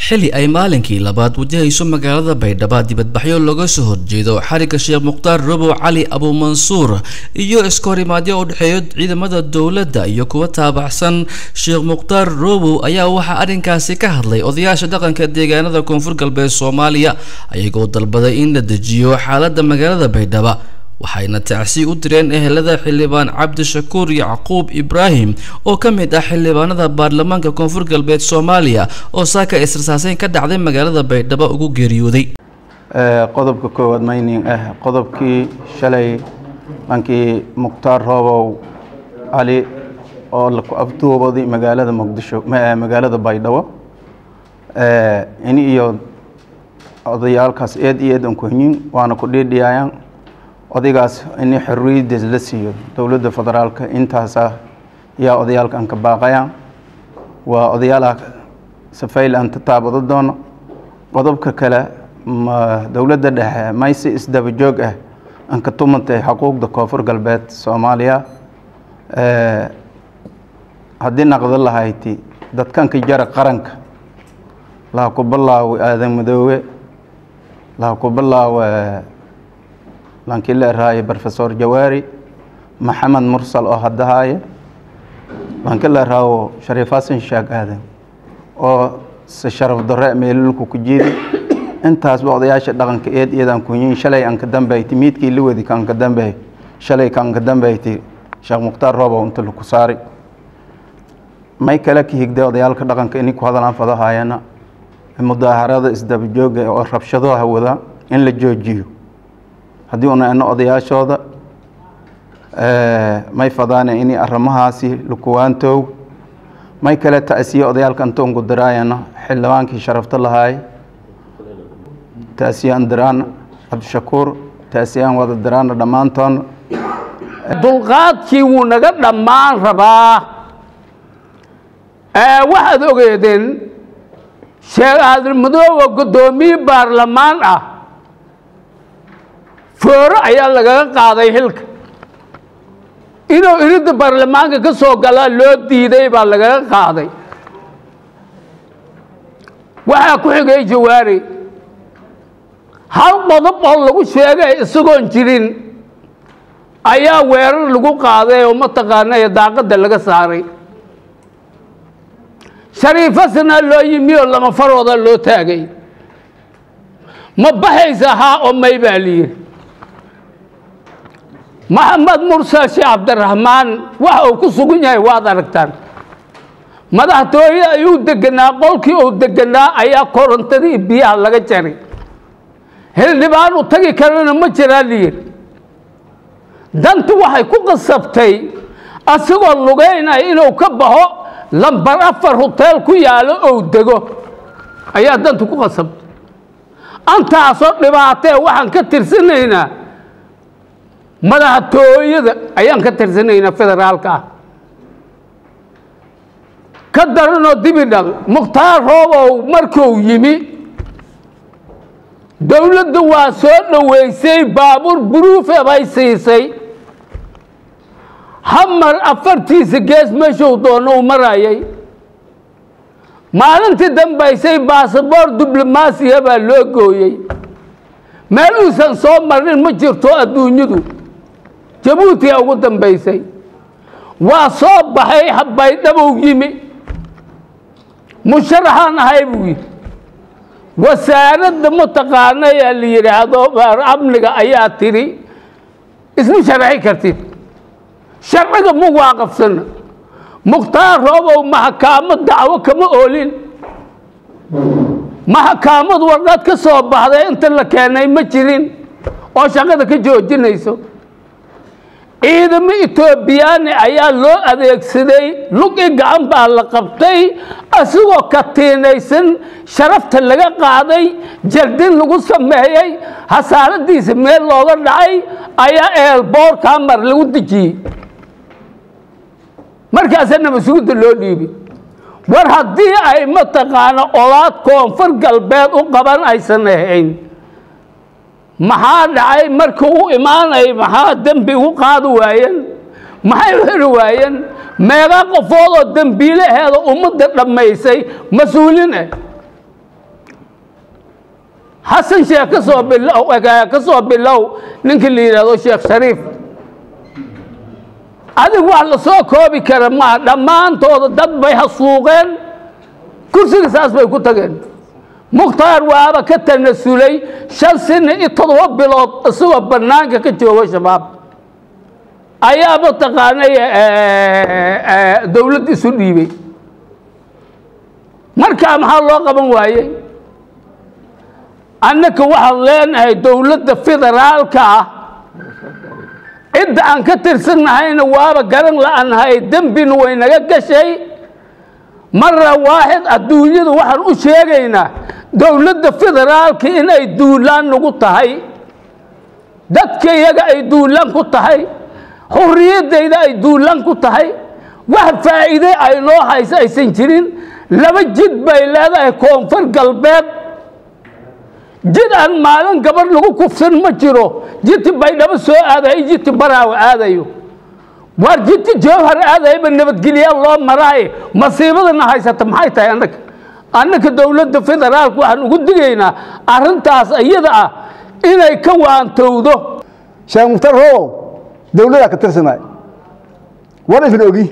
Xili ay maalinkii labaad wajahayso magaalada Baydhabo dibadbaxyo looga soo horjeedo xarigga Sheekh Mukhtaar Robow Cali Abuumansuur iyo iskahorimaadyo u dhexeeyo ciidamada dowladda iyo kuwa taabacsan Sheekh Mukhtaar Robow, ayaa waxaa arrinkaasi ka hadlay odayaasha dhaqanka deegaanada Koonfur Galbeed Soomaaliya, ayagoo dalbaday in la dejiyo xaaladda magaalada Baydhabo. Waxayna tacsi u direen ehelada xildhibaan Cabdishakuur Yacquub Ibraahim oo ka mid ah xildhibaanada baarlamaanka Koonfur Galbeed Soomaaliya oo saaka israsaaseyn ka dhacday magaalada Baydhabo ugu geeriyooday. Qodobka koowaad mayning ah qodobkii shalay dhankii Mukhtaar Roobow Cali oo laku afduubaday magaalada Muqdisho, magaalada Baydhabo, ini iyo odayaalkaas eed iyo eed an ku hanyin waana ku dhiidhiyayaan odaygaas ini xorriyaddiis la siiyo dowladda federaalka. Intaasa yaa odayaalka aan ka baaqayaan, waa odayaalaha safayl aan tataabado doono. Qodobka kale, ma dowladda dhexe mayse isdaba joog ah aan ka tumantay xuquuqda Koonfur Galbeed Soomaaliya? Haddii naqdo lahayti dadkanka jara qaranka laha ku bilaawo Aadan Madoowe, laha ku bilaawo lankii la eraaye Professor Jawaari, Maxamed Mursal oo hadda lanki la eraawo Shariif Xasan Sheekh Aadan oo se sharaf darre meelulku ku jiidi. Intaasba odayaasha dhaqanka eed iyadaan kunyin. Shalay aan ka dambeyti miidkii la wadi kaan ka dambeey, shalay kaan ka dambeyti Sheekh Mukhtaar Roobow inta laku saari. May kale ka higday odayaalka dhaqanka inay ku hadalaan fadahaayana mudaaharada isdaba jooga oo rabshadaha wada in la joojiyo. Haddii una ino odayaashooda may fadaane inay arrimahaasi lakuwaantow. May kale ta'siye odayaalka intoonku diraayana xildhibaankii sharafta lahaay, ta'siyaan diraan Cabdishakuur, ta'siyaan wada diraana dhammaantoon. Dulqaadkii wuu naga dhammaan rabaa. Waxaad ogeedeen Sheekh Aadan Madoobe, guddoomiye baarlamaan ah, fooro ayaa lagaga qaaday xilka. Inuu iridda baarlamaanka ka soo galaa loo diiday baa lagaga qaaday. Waxaa ku xigay Jawaari, hal qodob oo lagu sheegay isagoon jirin ayaa weerar lagu qaaday oo mataqaana daaqadda laga saaray. Shariifasna loo yimi oo lama farooda loo taagay, ma baxaysa haa oo may baa layidhi. Maxamed Mursal Sheekh Cabdiraxmaan waxa uu ku sugan yahay waad aragtaan. Madaxtooye ayuu deganaa, qolkii uu deganaa ayaa korontadii biyaha laga jaray, xildhibaan u tagi karana ma jiraa layidhi. Dantu waxay ku qasabtay asagoo lugeynaya inuu ka baxo lambar 4 hoteel ku yaalo ou dego ayaa dantu ku qasabtay. Antaasoo dhibaatee waxaan ka tirsanaynaa madaxtooyada ayaan ka tirsanaynaa federaalka ah. Ka daranoo dibi dhal Mukhtaar Roobow markuu yimi dowladdu waa soo dhoweysay, baabuur buruufe bay siisay, hamar afartiisa gees meeshuu doono uu marayay. Maalintii dambaysay baasaboor diblomaasiya baa loo gooyey, meel uusan soo marin ma jirto adduunyadu, Jabuutiya ugu dambaysay. Waa soo baxay, Baydhabow yimi, musharaxaan ahay buu yidhi. Wasaaradda mataqaana ee la yidhaahdo amniga ayaa tiri isma sharxi kartid, sharciga ma waaqafsana. Mukhtaar Roobow maxkaamad dacwo kama oolin, maxkaamad warqad ka soo baxday inta la keenay ma jirin oo shaqada ka joojinayso. Ciidamo Etoobiyaani ayaa loo adeegsaday, lug i gacan baa la qabtay, isagoo katiinaysan sharafta laga qaaday, jaldin lagu sameeyey, hasaaradiisa meel looga dhacay ayaa eelboorkaa mar lagu dejiyey, markaasaa nabadsugidda loo dhiibay. War haddii ay mataqaana olaad Koonfur Galbeed u qaban aysan ahayn, maxaa dhacay markii u imaanay? Maxaa dembi ugu qaadi waayeen? Maxay u xiri waayeen? Meeqa qofood oo dembiilaheeda ummadda dhammaysay mas-uuliin ah? Xasan Sheekh ka soo bilow, ka soo bilow ninkii la yidhaahdo Sheekh Shariif, adigu wax la soo koobi kara maaha. Dhammaantooda dad bay hasuuqeen, kursiga saas bay ku tageen. Mukhtaar waaba ka tanasulay 5 sano iyo 7 bilood isagoo bannaanka ka jooga Shabaab ayaa mataqaanay dowladda isu dhiibay. Markaa maxaa loo qaban waayey? Annaka waxaan leenahay dowladda federaalka ah cidda aan ka tirsannahayna waaba garan la'anahay, dembina way naga gashay. Mara waaxid adduunyadu waxaan u sheegaynaa dowladda federaalka inay duulaan nagu tahay, dadka iyaga ay duulaan ku tahay, xurriyaddayda ay duulaan ku tahay, wax faa'iide ay noo hayso aysan jirin. 2 jid bay leedahay Koonfur Galbeed. Jid aan maalin gabadh lagu kufsan ma jiro. Jidti Baydhabo soo aadayo, jidti Baraawe aadayo, waar jidti Jowhar aadayaba nabadgelyaa loo maraaye. Masiibadana haysata maxay tahay? Annaka dowladda federaalka waxaan ugu digaynaa arrintaas iyada ah inay ka waantowdo. Sheekh Mukhtaar Robow dowladdaa ka tirsanay, war isla ogi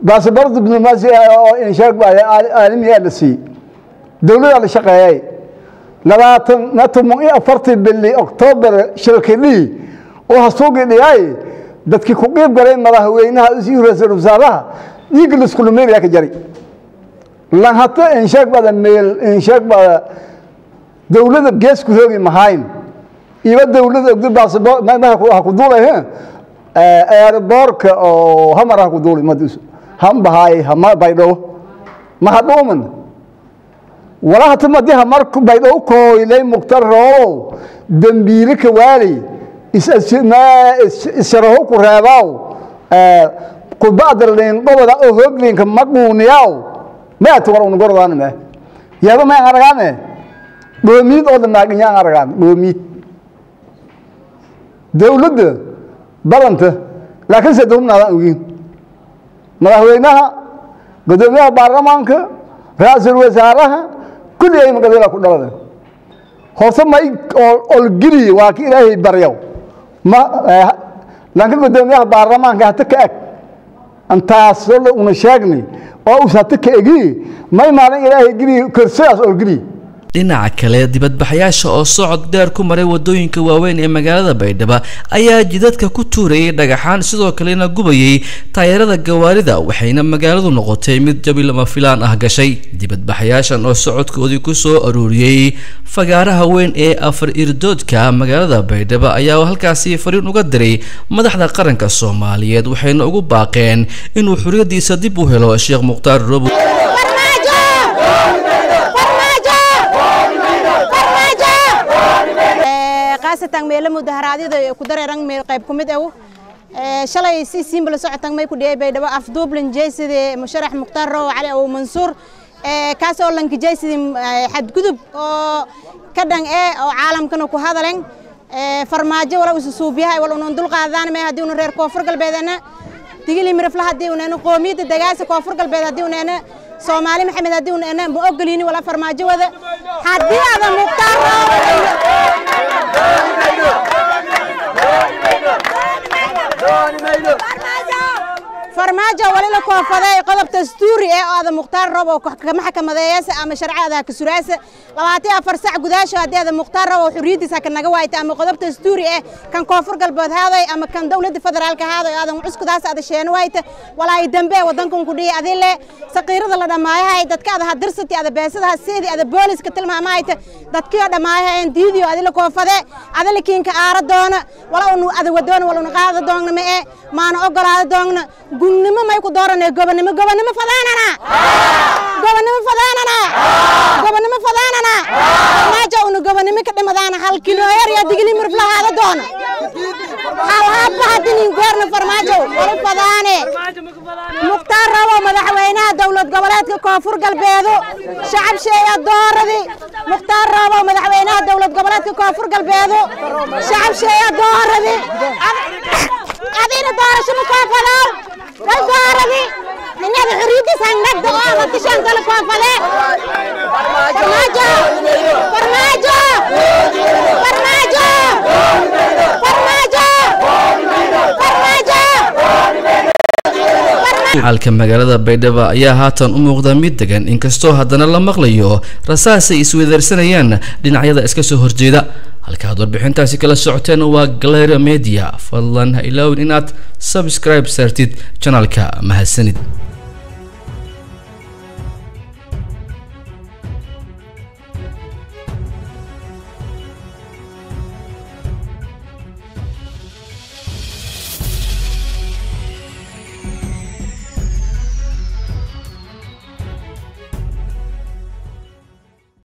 baasaboor diblomaasi oo inshaag caalamiyaa la siiyey, dowladdaa la shaqeeyay. 24-tii bili Oktoobar shilkidhii oo hasuuqii dhiyaay dadkii ku qiib galay madaxweynaha iyo ra-iisul wasaaraha dhiigga laisku lumeynaya ka jari lan hata inshaag bada meel inshaag bada dowladda gees ku roogi mahayn iba dowladda ogdi baasaboor ha ku duulay airboorka oo hamar ha ku duulay madiisu ham bahaay hama Baydhabo ma hadhuuman wala hata madi hamar Baydhabo kooylay. Mukhtar Roobow dembiile ka waalay issharaho ku reebaaw kubacda liin qobada oo hoogliinka maquuniyaw maata war una gordaana mee yaaba may aragaane dhoomiid oo dhamaaginyaan aragaan dhoomiid dowladda badanta, laakiin se dubnaadaan ogiin madaxweynaha, guddoomiyaha baarlamaanka, ra-iisul wasaaraha kulli ay magadeela ku dhalada horse may olgeliye. Waa ki Ilaahay baryaw ma lanka guddoomiyaha baarlamaanka hata ka eg antaas una sheegnay oo us hata ka egi may maalin Ilaahay geliye korsadaas olgeliye. Dhinaca kale, dibadbaxayaasha oo socod dheer ku maray wadooyinka waaweyn ee magaalada Baydhabo ayaa jidadka ku tuurayay dhagaxaan, sidoo kalena gubayay taayarada gawaarida, waxayna magaaladu noqotay mid jabi lama filaan ah gashay. Dibadbaxayaashan oo socodkoodii ku soo aruuriyey fagaaraha weyn ee afar irdoodka magaalada Baydhabo ayaa halkaasi fariin uga diray madaxda qaranka Soomaaliyeed, waxayna ugu baaqeen inuu xuriyadiisa dib u helo Sheekh Mukhtaar Robo. Khaasatan meelo mudaharaadyada ku dareeran meel qayb ku mid ah shalay si simbal socotan may ku dhiyay Baydhabo afduublan jeysida musharax Mukhtaar Robow Cali Abu Mansuur, kaasoo lanka jeysida xadgudub oo ka dhan ee oo caalamkana ku hadaleen. Farmaajo wala isu suubiyahay wala unan dul qaadaan may haddii una reer Koonfur Galbeedana, Digili Mirifla haddii unana, qoomiyadda dagaasa Koonfur Galbeed haddii unana, Soomaali Maxamed haddii unana, ma ogolini wala farmaajo wada. Haddii ada Mukhtaar Farmaajo wali la koofaday qodob dastuuri eh oo ada Mukhtaar Robow kama xakamadeeyasa ama sharciyada ka suraasa 24 sac gudaasho. Haddii ada Mukhtaar Robow xuriyadiisa ka naga waayta ama qodob dastuuri eh kan Koonfur Galbeed haaday ama kan dowladda federaalka haaday aadan cuskudaas ada sheeno waayta, walaa dambe wadankan ku dhihi adile saqiirada la dhamaayahay dadka ada hadirsati ada beesadaha seedi ada booliska tilmaamayta dadkii oo dhamaayahay diidiyo adile koofade adile kiinka aara doona wala unu ada wadoona wala unu qaada doonna ma ee maana ogolaada doonna. Gunnimo may ku dooranay gobonnimo, gobonnimo fadaanana, gobonnimo fadaanana, gobonnimo fadaanana. Maaja unu gobonnimo ka dhimadaana hal kilooyar iyo Digli Mirflahaada doona hal habba hadinin goorna Farmaajo wala fadaane. Mukhtaar Rabo madaxweynaha dowlad goboleedka Koonfur Galbeedo shacab sheeya dooradi. Mukhtaar Rabo madaxweynaha dowlad goboleedka Koonfur Galbeedo shacab sheeya dooradi. Adina doorasho ma koonfadaaw wal dooradi inaad xorriyadiis hangnagda oo ama tishaan kala koonfadee. Farmaajo, Farmaajo, Farmaajo, Farmaajo, Farmaajo. Xaalka magaalada Baydhabo ayaa haatan u muuqda mid degan, inkastoo haddana la maqlayo rasaas ay isweydaarsanayaan dhinacyada iska soo horjeeda. Halka aad warbixintaasi kala socoteen waa Galera Media. Fadlan ha ilaawin inaad subscribe saartid janalka. Mahadsanid.